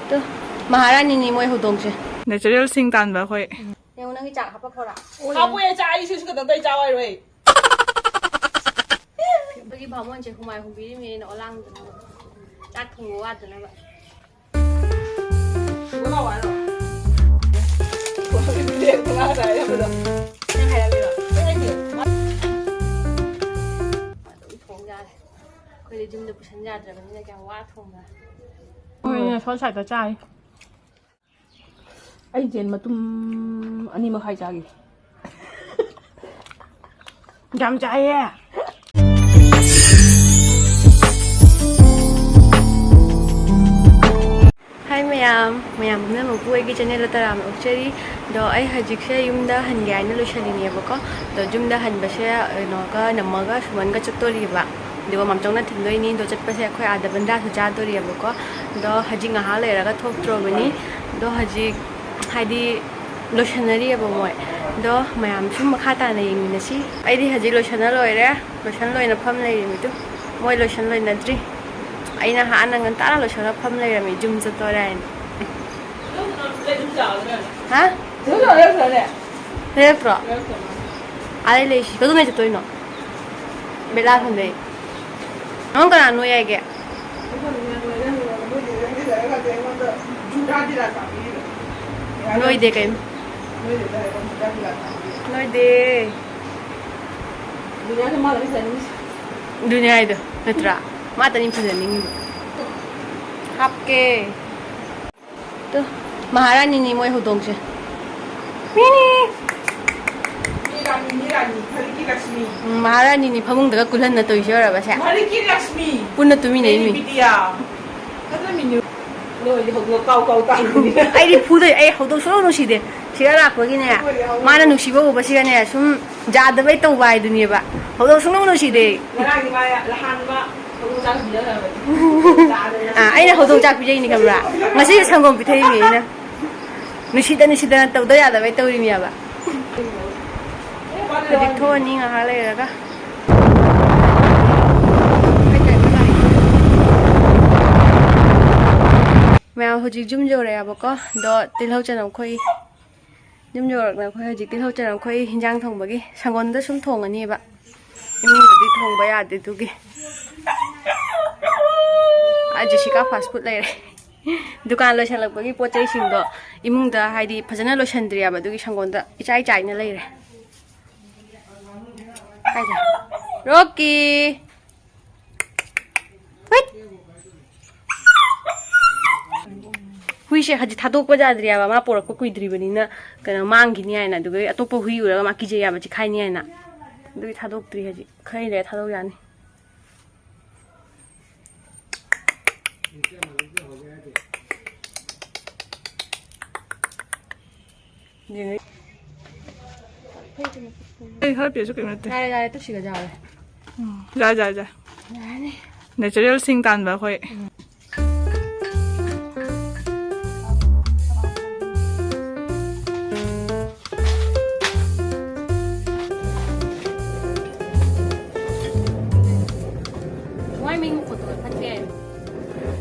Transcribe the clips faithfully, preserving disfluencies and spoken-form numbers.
Two, ꯃꯍꯥꯔꯥꯅꯤꯅꯤ ꯃꯣꯏ ꯍꯧꯗꯣꯡꯁꯦ꯫ Natural ꯁꯤꯡ ꯇꯥꯟꯕ ꯑꯩꯈꯣꯏ꯫ ꯌꯦꯡꯉꯨ, ꯅꯪꯒꯤ ꯆꯥꯛ ꯍꯥꯞꯄꯛꯈ꯭ꯔꯣꯔꯥ? ꯍꯥꯞꯄꯣꯏ, ꯆꯥꯛ ꯑꯩ ꯁꯤꯁꯨ ꯈꯛꯇꯪ ꯑꯇꯩ ꯆꯥꯎ ꯍꯥꯏꯔꯣꯏ꯫ ꯑꯩꯈꯣꯏꯒꯤ ꯕꯥꯃꯣꯟꯁꯦ ꯍꯨꯃꯥꯏ ꯍꯨꯝꯕꯤꯔꯤꯃꯦꯅ ꯑꯣꯂꯥꯡꯗꯅꯕ, ꯆꯥꯛ ꯊꯣꯡꯕ ꯋꯥꯗꯅꯕ꯫ ꯁꯤꯕ ꯂꯥꯛꯑꯣ ꯍꯥꯏꯔꯣ? ꯂꯦꯞꯄ ꯉꯥꯏ ꯉꯥꯏ ꯍꯥꯏꯔꯝꯕꯗꯣ꯫ ꯅꯪ ꯍꯥꯏꯔꯝꯃꯤꯔꯣ? ꯑꯩ ꯍꯥꯏꯗꯦ꯫ ꯑꯗꯨꯝ ꯊꯣꯡ ꯌꯥꯔꯦ꯫ ꯑꯩꯈꯣꯏꯗꯤ ꯌꯨꯝꯗ ꯄꯨꯁꯟ ꯌꯥꯗ꯭ꯔꯕꯅꯤꯅ ꯀꯌꯥꯝ ꯋꯥ ꯊꯣꯡꯕ꯭ꯔꯥ꯫ ꯍꯣꯏꯅꯦ, ꯁꯣꯝ ꯁꯥꯏꯗ ꯆꯥꯏ꯫ ꯑꯩ ꯌꯦꯟ ꯃꯇꯨꯝ ꯑꯅꯤ ꯃꯈꯥꯏ ꯆꯥꯒꯦ꯫ ꯌꯥꯝ ꯆꯥꯏꯌꯦ꯫ ꯍꯥꯏ ꯃꯌꯥꯝ, ꯃꯌꯥꯝ ꯄꯨꯝꯅꯃꯛꯄꯨ ꯑꯩꯒꯤ ꯆꯦꯅꯦꯜꯗ ꯇꯔꯥꯝꯅ ꯑꯣꯛꯆꯔꯤ꯫ ꯑꯗꯣ ꯑꯩ ꯍꯧꯖꯤꯛꯁꯦ ꯌꯨꯝꯗ ꯍꯟꯒꯦ ꯍꯥꯏꯅ ꯂꯣꯏꯁꯤꯜꯂꯤꯅꯦꯕꯀꯣ꯫ ꯑꯗꯣ ꯌꯨꯝꯗ ꯍꯟꯕꯁꯦ ꯀꯩꯅꯣꯒ ꯅꯝꯃꯒ ꯁꯨꯃꯟꯒ ꯆꯠꯇꯣꯔꯤꯕ꯫ ꯑꯗꯨꯒ ꯃꯥꯝꯆꯧꯅ ꯊꯤꯟꯗꯣꯏꯅꯤ꯫ ꯑꯗꯣ ꯆꯠꯄꯁꯦ ꯑꯩꯈꯣꯏ ꯑꯥꯗ ꯕꯟꯗꯥꯁꯨ ꯆꯥꯗꯣꯔꯤꯕꯀꯣ꯫ ꯑꯗꯣ ꯍꯧꯖꯤꯛ ꯉꯥꯏꯍꯥꯛ ꯂꯩꯔꯒ ꯊꯣꯛꯇ꯭ꯔꯣꯕꯅꯤ꯫ ꯑꯗꯣ ꯍꯧꯖꯤꯛ ꯍꯥꯏꯗꯤ ꯂꯣꯏꯁꯟꯅꯔꯤꯑꯕ ꯃꯣꯏ꯫ ꯑꯗꯣ ꯃꯌꯥꯝ ꯁꯨꯝ ꯃꯈꯥ ꯇꯥꯅ ꯌꯦꯡꯃꯤꯟꯅꯁꯤ꯫ ꯑꯩꯗꯤ ꯍꯧꯖꯤꯛ ꯂꯣꯏꯁꯟꯅ ꯂꯣꯏꯔꯦ꯫ ꯂꯣꯏꯁꯟ ꯂꯣꯏꯅ ꯐꯝ ꯂꯩꯔꯤꯃꯤꯗꯨ꯫ ꯃꯣꯏ ꯂꯣꯏꯁꯟ ꯂꯣꯏꯅꯗ꯭ꯔꯤ꯫ ꯑꯩꯅ ꯍꯥꯟꯅ ꯉꯟꯇꯥꯅ ꯂꯣꯏꯁꯜꯂꯒ ꯐꯝ ꯂꯩꯔꯝꯃꯤ, ꯌꯨꯝ ꯆꯠꯇꯣꯔꯦ ꯍꯥꯏꯅ꯫ ꯍꯥ? ꯂꯩꯔꯛꯇ꯭ꯔꯣ? ꯑꯥꯗꯩ ꯂꯩꯁꯤ꯫ ꯀꯩꯗꯧꯉꯩ ꯆꯠꯇꯣꯏꯅꯣ? ꯕꯦꯂꯥ ꯈꯪꯗꯦ꯫ ꯅꯪ ꯀꯅꯥ ꯅꯣꯏ ꯍꯥꯏꯒꯦ? ꯅꯣꯏꯗꯦ ꯀꯩꯝ꯫ ꯅꯣꯏꯗꯦ꯫ ꯑꯗꯨꯅꯦ ꯍꯥꯏꯁꯦ, ꯃꯥ ꯂꯣꯏ ꯐꯖꯅꯤꯡꯉꯤꯁꯦ꯫ ꯑꯗꯨꯅꯦ ꯍꯥꯏꯗꯣ, ꯅꯠꯇ꯭ꯔꯥ? ꯃꯥ ꯇꯅꯤ ꯐꯖꯅꯤꯡꯉꯤꯗꯣ꯫ ꯇꯨ, ꯃꯍꯥꯔꯥꯅꯤꯅꯤ ꯃꯣꯏ ꯍꯧꯗꯣꯡꯁꯦ꯫ ꯃꯤꯅꯤ! ꯃꯤ ꯔꯥꯅꯤ, ꯃꯤ ꯔꯥꯅꯤ, ꯐꯔꯤꯛꯀꯤ ꯂꯛꯁꯃꯤ꯫ ꯎꯝ, ꯃꯍꯥꯔꯥꯅꯤꯅꯤ ꯐꯃꯨꯡꯗꯒ ꯀꯨꯜꯍꯟꯅ ꯇꯧꯔꯤꯁꯦ ꯌꯧꯔꯕꯁꯦ꯫ ꯐꯔꯤꯛꯀꯤ ꯂꯛꯁꯃꯤ꯫ ꯄꯨꯟꯅ ꯇꯨꯃꯤꯟꯅꯩ ꯃꯤ꯫ ꯕꯤꯗ꯭ꯌꯥ꯫ ꯐꯖꯅ ꯃꯤꯅꯨ꯫ ꯅꯣꯏꯗꯤ ꯍꯧꯗꯣꯡ ꯀꯥꯎ ꯀꯥꯎ ꯇꯥꯡꯕꯅꯤꯅ꯫ ꯑꯩꯗꯤ ꯐꯨꯗꯣꯏ, ꯑꯩ ꯍꯧꯗꯣꯡ ꯁꯨꯡꯅꯨꯡ ꯅꯨꯡꯁꯤꯗꯦ꯫ ꯁꯤꯗ ꯂꯥꯛꯄꯒꯤꯅꯦ, ꯃꯥꯅ ꯅꯨꯡꯁꯤꯕ ꯎꯕꯁꯤꯒꯅꯦ, ꯁꯨꯝ ꯌꯥꯗꯕꯩ ꯇꯧꯕ ꯍꯥꯏꯗꯨꯅꯦꯕ꯫ ꯍꯧꯗꯣꯡ ꯁꯨꯡꯅꯨꯡ ꯅꯨꯡꯁꯤꯗꯦ꯫ ꯉꯔꯥꯡꯗꯤ ꯃꯥ ꯅꯍꯥꯟ ꯃꯥ ꯍꯧꯗꯣꯡ ꯆꯥꯛ ꯄꯤꯖꯈ꯭ꯔꯕꯅꯤ꯫ ꯆꯥꯗꯅ꯫ ꯑꯥ, ꯑꯩꯅ ꯍꯧꯗꯣꯡ ꯆꯥꯛ ꯄꯤꯖꯩꯅꯤ ꯈꯪꯕ꯭ꯔꯥ? ꯉꯁꯤꯁꯨ ꯁꯪꯒꯣꯝ ꯄꯤꯊꯛꯏꯅꯦ ꯑꯩꯅ꯫ ꯅꯨꯡꯁꯤꯗ ꯅꯨꯡꯁꯤꯗꯅ ꯇꯧꯗ ꯌꯥꯗꯕꯩ ꯇꯧꯔꯤꯅꯦꯕ꯫ ꯍꯧꯖꯤꯛ ꯊꯣꯛꯑꯅꯤ ꯉꯥꯏꯍꯥꯛ ꯂꯩꯔꯒ꯫ ꯃꯌꯥꯝ ꯍꯧꯖꯤꯛ ꯌꯨꯝ ꯌꯧꯔꯛꯑꯦꯕꯀꯣ꯫ ꯑꯗꯣ ꯇꯤꯜꯍꯧ ꯆꯅꯝ ꯈꯣꯏ꯫ ꯌꯨꯝ ꯌꯧꯔꯛꯅ ꯑꯩꯈꯣꯏ ꯍꯧꯖꯤꯛ ꯇꯤꯜꯍꯧ ꯆꯅꯝ ꯈꯣꯏ ꯍꯤꯟꯖꯥꯡ ꯊꯣꯡꯕꯒꯤ ꯁꯪꯒꯣꯟꯗ ꯁꯨꯝ ꯊꯣꯡꯉꯅꯤꯕ꯫ ꯏꯃꯨꯡꯗꯗꯤ ꯊꯣꯡꯕ ꯌꯥꯗꯦ ꯑꯗꯨꯒꯤ꯫ ꯑꯥ, ꯖꯦꯁꯤꯀꯥ ꯐꯥꯁ ꯐꯨꯗ ꯂꯩꯔꯦ꯫ ꯗꯨꯀꯥꯟ ꯂꯣꯏꯁꯜꯂꯛꯄꯒꯤ ꯄꯣꯠ ꯆꯩꯁꯤꯡꯗꯣ ꯏꯃꯨꯡꯗ ꯍꯥꯏꯗꯤ ꯐꯖꯅ ꯂꯣꯏꯁꯟꯗ꯭ꯔꯤꯌꯦꯕ, ꯑꯗꯨꯒꯤ ꯁꯪꯒꯣꯟꯗ ꯏꯆꯥꯏ ꯆꯥꯏꯅ ꯂꯩꯔꯦ꯫ ꯀꯥꯏꯗ? ꯔꯣꯛꯀꯤ! ꯍꯨꯏꯠ! ꯍꯨꯏꯁꯦ ꯍꯧꯖꯤꯛ ꯊꯥꯗꯣꯛꯄ ꯌꯥꯗ꯭ꯔꯤꯌꯦꯕ, ꯃꯥ ꯄꯣꯔꯛꯄ ꯀꯨꯏꯗ꯭ꯔꯤꯕꯅꯤꯅ ꯀꯩꯅꯣ ꯃꯥꯡꯈꯤꯅꯤ ꯍꯥꯏꯅ, ꯑꯗꯨꯒ ꯑꯇꯣꯞꯄ ꯍꯨꯏ ꯎꯔꯒ ꯃꯥ ꯀꯤꯖꯩ ꯌꯥꯕ, ꯆꯤꯈꯥꯏꯅꯤ ꯍꯥꯏꯅ꯫ ꯑꯗꯨꯒꯤ ꯊꯥꯗꯣꯛꯇ꯭ꯔꯤ ꯍꯧꯖꯤꯛ, ꯈꯔ ꯂꯩꯔ ꯊꯥꯗꯣꯛ ꯌꯥꯅꯤ꯫ ꯑꯩ ꯈꯔ ꯄꯤꯔꯁꯨ ꯀꯩꯝ ꯅꯠꯇꯦ꯫ ꯌꯥꯔꯦ, ꯌꯥꯔꯦ, ꯇꯨ ꯁꯤꯒ ꯌꯥꯔꯦ꯫ ꯎꯝ, ꯌꯥꯔꯦ, ꯌꯥꯔꯦ, ꯌꯥꯔꯦ꯫ ꯌꯥꯔꯅꯤ꯫ ꯅꯦꯆꯔꯦꯜ ꯁꯤꯡ ꯇꯥꯟꯕ ꯑꯩꯈꯣꯏ꯫ ꯎꯝ꯫ ꯃꯥꯏ ꯃꯩ ꯃꯈꯣꯟꯗꯣ ꯐꯠꯇꯦ ꯍꯥꯏꯕ꯫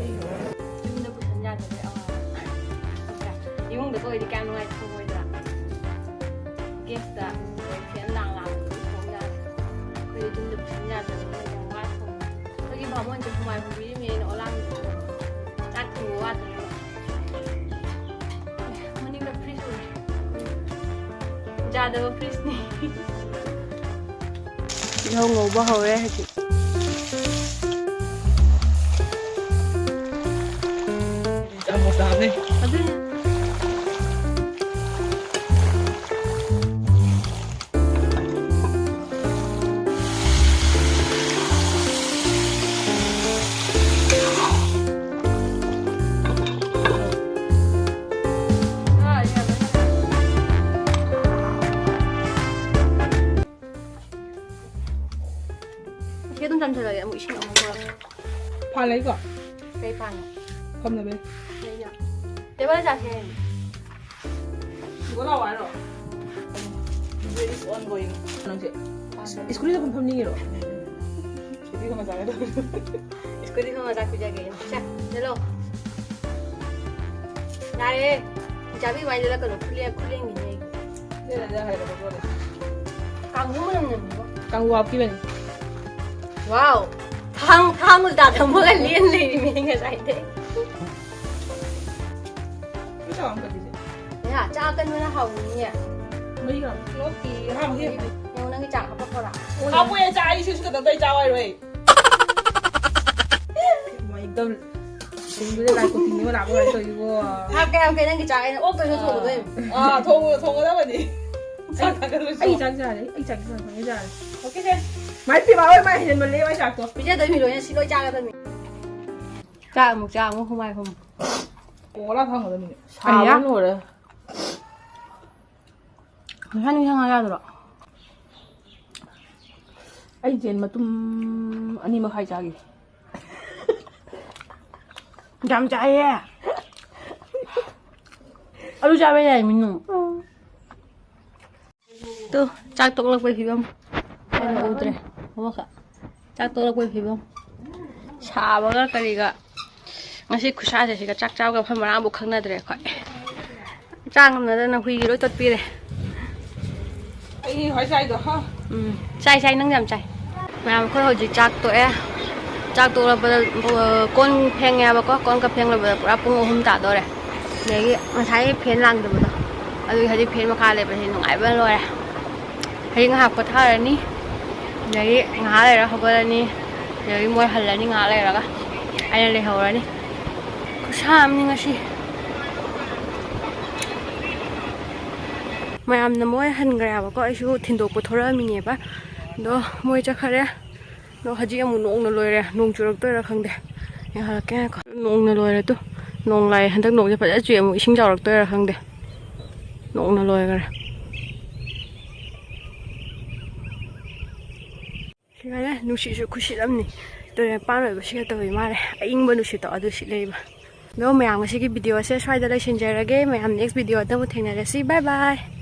ꯌꯨꯝꯗ ꯄꯨꯁꯟ ꯌꯥꯗꯕꯩ ꯑꯋꯥꯕ꯫ ꯅꯠꯇ꯭ꯔꯥ? ꯏꯃꯨꯡꯗ ꯑꯣꯏꯔꯗꯤ ꯀꯌꯥꯝ ꯅꯨꯡꯉꯥꯏ ꯊꯣꯡꯉꯣꯏꯗ꯭ꯔꯥ? ꯒꯦꯁꯇ ꯐꯦꯟ ꯂꯥꯡ ꯂꯥꯡ ꯊꯣꯡ ꯌꯥꯔꯦ꯫ ꯑꯩꯈꯣꯏꯗꯤ ꯌꯨꯝꯗ ꯄꯨꯁꯟ ꯌꯥꯗꯕꯅꯤꯅ ꯌꯥꯝ ꯋꯥ ꯊꯣꯡꯉꯦ꯫ ꯑꯩꯈꯣꯏꯒꯤ ꯕꯥꯃꯣꯟꯁꯦ ꯍꯨꯃꯥꯏ ꯍꯨꯝꯕꯤꯔꯤꯃꯦꯅ ꯑꯣꯂꯥꯡ ꯆꯥꯛ ꯊꯣꯡꯕ ꯋꯥꯗꯅ꯫ ꯃꯅꯤꯡꯗ ꯐ꯭ꯔꯤꯖ ꯎꯔꯦ꯫ ꯌꯥꯗꯕ ꯐ꯭ꯔꯤꯖꯅꯤ꯫ ꯇꯤꯜꯍꯧ ꯉꯧꯕ ꯍꯧꯔꯦ ꯍꯧꯖꯤꯛ꯫ ꯆꯥꯃꯁ ꯇꯥꯕꯅꯤ꯫ ꯑꯗꯨꯅꯦ꯫ ꯁꯤ ꯑꯗꯨꯝ ꯆꯥꯝꯊꯣꯛꯑꯒꯦ, ꯑꯃꯨꯛ ꯏꯁꯤꯡ ꯑꯃꯨꯛ ꯄꯨꯔꯛꯀꯦ꯫ ꯐꯥꯟ ꯂꯩꯀꯣ? ꯀꯩ ꯐꯥꯟꯅꯣ? ꯐꯝꯅꯕ꯫ ꯂꯩꯌꯣ꯫ ꯇꯦꯕꯜ ꯆꯥꯁꯦ꯫ ꯁꯤꯗ ꯂꯥꯛꯑꯣ ꯍꯥꯏꯔꯣ? Debate is ongoing. ꯅꯪꯁꯦ ꯁ꯭ꯀꯨꯜꯗ ꯐꯝ ꯐꯝꯅꯤꯡꯉꯤꯔꯣ? ꯁ꯭ꯀꯨꯇꯤ ꯈꯣꯡꯅ ꯆꯥꯒꯗꯕ꯫ ꯁ꯭ꯀꯨꯇꯤ ꯈꯣꯡꯅ ꯆꯥꯛ ꯄꯤꯖꯒꯦ꯫ ꯁꯦ, ꯆꯠꯂꯣ꯫ ꯌꯥꯔꯦ꯫ ꯆꯥꯕꯤ ꯋꯥꯏꯗ ꯂꯥꯛꯀꯅꯨ꯫ ꯈꯨꯂꯦ-, ꯈꯨꯂꯦꯡꯒꯤꯅꯦ ꯑꯩꯒꯤ꯫ ꯁꯤꯗ ꯍꯥꯏꯔꯒ ꯂꯣꯏꯔꯦ꯫ ꯀꯥꯡꯕꯨ ꯃꯅꯝ ꯅꯝꯃꯤꯕꯣ꯫ ꯀꯥꯡꯕꯨ ꯍꯥꯞꯈꯤꯕꯅꯤ꯫ ꯋꯥꯎ꯫ ꯊꯥꯡ, ꯊꯥꯡ ꯎꯜꯇꯥ ꯊꯝꯃꯒ ꯂꯦꯟ ꯂꯩꯔꯤꯃꯤ ꯉꯁꯥꯏꯗꯩ꯫ ꯀꯩ ꯇꯧꯔꯝꯒꯗꯣꯏꯁꯦ? ꯌꯥ, ꯆꯥꯛ ꯑꯀꯟꯕꯅ ꯍꯥꯎꯅꯤꯌꯦ꯫ ꯃꯍꯤꯒ ꯅꯣꯛꯇꯤ ꯍꯥꯞꯄꯨ ꯍꯦ꯫ ꯌꯦꯡꯉꯣ, ꯅꯪꯒꯤ ꯆꯥꯛ ꯍꯥꯄꯛꯄ꯭ꯔꯥ? ꯍꯥꯞꯄꯨ ꯍꯦ, ꯆꯥꯛ ꯑꯩ ꯁꯤꯁꯨ ꯀꯩꯅꯣꯝ ꯇꯧ ꯆꯥꯎ ꯍꯥꯏꯔꯣꯏ꯫ ꯃꯩ ꯇꯧ-, ꯁꯤꯡꯗꯨꯗ ꯂꯥꯏ ꯀꯣꯐꯤꯅꯦꯕ ꯂꯥꯛꯄ ꯀꯃꯥꯏꯅ ꯇꯧꯔꯤꯕꯣ? ꯍꯥꯞꯀꯦ, ꯍꯥꯞꯀꯦ, ꯅꯪꯒꯤ ꯆꯥꯛ ꯑꯩꯅ ꯑꯣꯛꯇꯁꯨ ꯊꯣꯡꯉꯗꯣꯏꯅꯤ꯫ ꯑꯥ, ꯊꯣꯡꯉꯣ, ꯊꯣꯡꯒꯗꯕꯅꯤ꯫ ꯆꯥꯛ ꯊꯥꯒꯠꯂꯨꯁꯤ꯫ ꯑꯩ ꯆꯥꯛ ꯆꯥꯔꯦ, ꯑꯩ ꯆꯥꯛ ꯆꯥꯔꯦ, ꯑꯩ ꯆꯥꯔꯦ꯫ ꯑꯣꯀꯦ, ꯁꯦ꯫ ꯃꯥꯏ ꯄꯦꯝꯃ, ꯍꯣꯏ, ꯃꯥꯏ ꯍꯦꯟꯃꯜꯂꯦ, ꯃꯥꯏ ꯆꯥꯛꯇꯣ꯫ ꯄꯤꯖꯗꯣꯏ ꯃꯤ ꯂꯣꯏꯅ ꯁꯤ ꯂꯣꯏ ꯆꯥꯒꯗꯕꯅꯤ꯫ ꯆꯥꯛ ꯑꯃꯨꯛ ꯆꯥ, ꯑꯃꯨꯛ ꯍꯨꯃꯥꯏ ꯍꯨꯝ꯫ ꯀꯣꯡꯒꯣꯂꯥ ꯊꯥꯡꯒꯗꯕꯅꯤ꯫ ꯑꯌꯥ꯫ ꯁꯥꯕꯅ ꯂꯣꯏꯔꯦ꯫ ꯉꯁꯥꯏ ꯅꯤꯡꯁꯤꯡꯉ ꯌꯥꯗ꯭ꯔꯣ? ꯑꯩ ꯌꯦꯟ ꯃꯇꯨꯝ ꯑꯅꯤ ꯃꯈꯥꯏ ꯆꯥꯈꯤ꯫ ꯌꯥꯝ ꯆꯥꯏꯌꯦ꯫ ꯑꯂꯨ ꯆꯥꯕ ꯌꯥꯏ, ꯃꯤꯅꯨ꯫ ꯇꯨ, ꯆꯥꯛ ꯇꯣꯛꯂꯛꯄꯩ ꯐꯤꯕꯝ꯫ ꯑꯩꯅ ꯎꯗ꯭ꯔꯦ꯫ ꯑꯃꯈꯛ꯫ ꯆꯥꯛ ꯇꯣꯛꯂꯛꯄꯩ ꯐꯤꯕꯝ꯫ ꯁꯥꯕꯒ ꯀꯔꯤꯒ꯫ ꯉꯁꯤ ꯈꯨꯠꯁꯥꯁꯦ ꯁꯤꯒ ꯆꯥꯛ ꯆꯥꯕꯒ ꯃꯐꯝ ꯃꯔꯥꯡꯕꯨ ꯈꯪꯅꯗ꯭ꯔꯦ ꯑꯩꯈꯣꯏ꯫ ꯆꯥ ꯉꯝꯅꯗꯅ ꯍꯨꯏꯒꯤ ꯂꯣꯏ ꯇꯣꯠꯄꯤꯔꯦ꯫ ꯑꯩꯒꯤ ꯍꯣꯏ ꯆꯥꯏꯗꯣ, ꯍꯥ? ꯎꯝ, ꯆꯥꯏ, ꯆꯥꯏ, ꯅꯪ ꯌꯥꯝ ꯆꯥꯏ꯫ ꯃꯌꯥꯝ, ꯑꯩꯈꯣꯏ ꯍꯧꯖꯤꯛ ꯆꯥꯛ ꯇꯣꯛꯑꯦ꯫ ꯆꯥꯛ ꯇꯣꯛꯂꯛꯄꯗ, ꯑ, ꯀꯣꯟ ꯐꯦꯡꯉꯦꯕꯀꯣ, ꯀꯣꯟ ꯈꯔ ꯐꯦꯡꯂꯕꯗ ꯄꯨꯔꯥ ꯄꯨꯡ ꯑꯍꯨꯝ ꯇꯥꯗꯣꯔꯦ꯫ ꯑꯗꯒꯤ ꯉꯁꯥꯏ ꯐꯦꯟ ꯂꯥꯡꯗꯕꯗꯣ, ꯑꯗꯨꯒꯤ ꯍꯧꯖꯤꯛ ꯐꯦꯟ ꯃꯈꯥ ꯂꯩꯕꯁꯦ ꯅꯨꯡꯉꯥꯏꯕꯅ ꯂꯣꯏꯔꯦ꯫ ꯍꯧꯖꯤꯛ ꯉꯥꯏꯍꯥꯛ ꯄꯣꯊꯥꯔꯅꯤ, ꯑꯗꯒꯤ ꯉꯥꯏꯍꯥꯛ ꯂꯩꯔ ꯍꯧꯒꯠꯂꯅꯤ, ꯑꯗꯒꯤ ꯃꯣꯏ ꯍꯜꯂꯅꯤ ꯉꯥꯏꯍꯥꯛ ꯂꯩꯔꯒ, ꯑꯩꯅ ꯂꯩꯍꯧꯔꯅꯤ꯫ ꯈꯨꯠꯁꯥ ꯑꯃꯅꯤ ꯉꯁꯤ꯫ ꯃꯌꯥꯝꯅ ꯃꯣꯏ ꯍꯟꯈ꯭ꯔꯦ ꯍꯥꯏꯕꯀꯣ, ꯑꯩꯁꯨ ꯊꯤꯟꯗꯣꯛꯄ ꯊꯣꯔꯛꯑꯝꯃꯤꯅꯦꯕ꯫ ꯑꯗꯣ ꯃꯣꯏ ꯆꯠꯈꯔꯦ꯫ ꯑꯗꯣ ꯍꯧꯖꯤꯛ ꯑꯃꯨꯛ ꯅꯣꯡꯅ ꯂꯣꯏꯔꯦ꯫ ꯅꯣꯡ ꯆꯨꯔꯛꯇꯣꯏꯔꯥ ꯈꯪꯗꯦ꯫ ꯉꯥꯏꯍꯥꯛꯀꯦ ꯉꯥꯏꯈꯣ꯫ ꯅꯣꯡꯅ ꯂꯣꯏꯔꯦ ꯇꯨ꯫ ꯅꯣꯡ ꯂꯥꯛꯑꯦ꯫ ꯍꯟꯗꯛ ꯅꯣꯡꯁꯦ ꯐꯖꯅ ꯆꯨꯏ꯫ ꯑꯃꯨꯛ ꯏꯁꯤꯡ ꯆꯥꯎꯔꯛꯇꯣꯏꯔꯥ ꯈꯪꯗꯦ꯫ ꯅꯣꯡꯅ ꯂꯣꯏꯈꯔꯦ꯫ ꯁꯤꯃꯅꯦ, ꯅꯨꯡꯁꯤꯠꯁꯨ ꯈꯨꯁꯤꯠ ꯑꯃꯅꯤ꯫ ꯇꯨꯔꯦꯜ ꯃꯄꯥꯟ ꯑꯣꯏꯕꯁꯤꯒ ꯇꯧꯏ ꯃꯥꯜꯂꯦ꯫ ꯑꯏꯪꯕ ꯅꯨꯡꯁꯤꯠꯇꯣ ꯑꯗꯨ ꯁꯤꯠꯂꯛꯏꯕ꯫ ꯑꯗꯣ ꯃꯌꯥꯝ, ꯉꯁꯤꯒꯤ ꯚꯤꯗꯤꯑꯣꯁꯦ ꯁ꯭ꯋꯥꯏꯗ ꯂꯣꯏꯁꯤꯟꯖꯔꯒꯦ꯫ ꯃꯌꯥꯝ next ꯚꯤꯗꯤꯑꯣꯗ ꯑꯃꯨꯛ ꯊꯦꯡꯅꯔꯁꯤ꯫ Bye bye꯫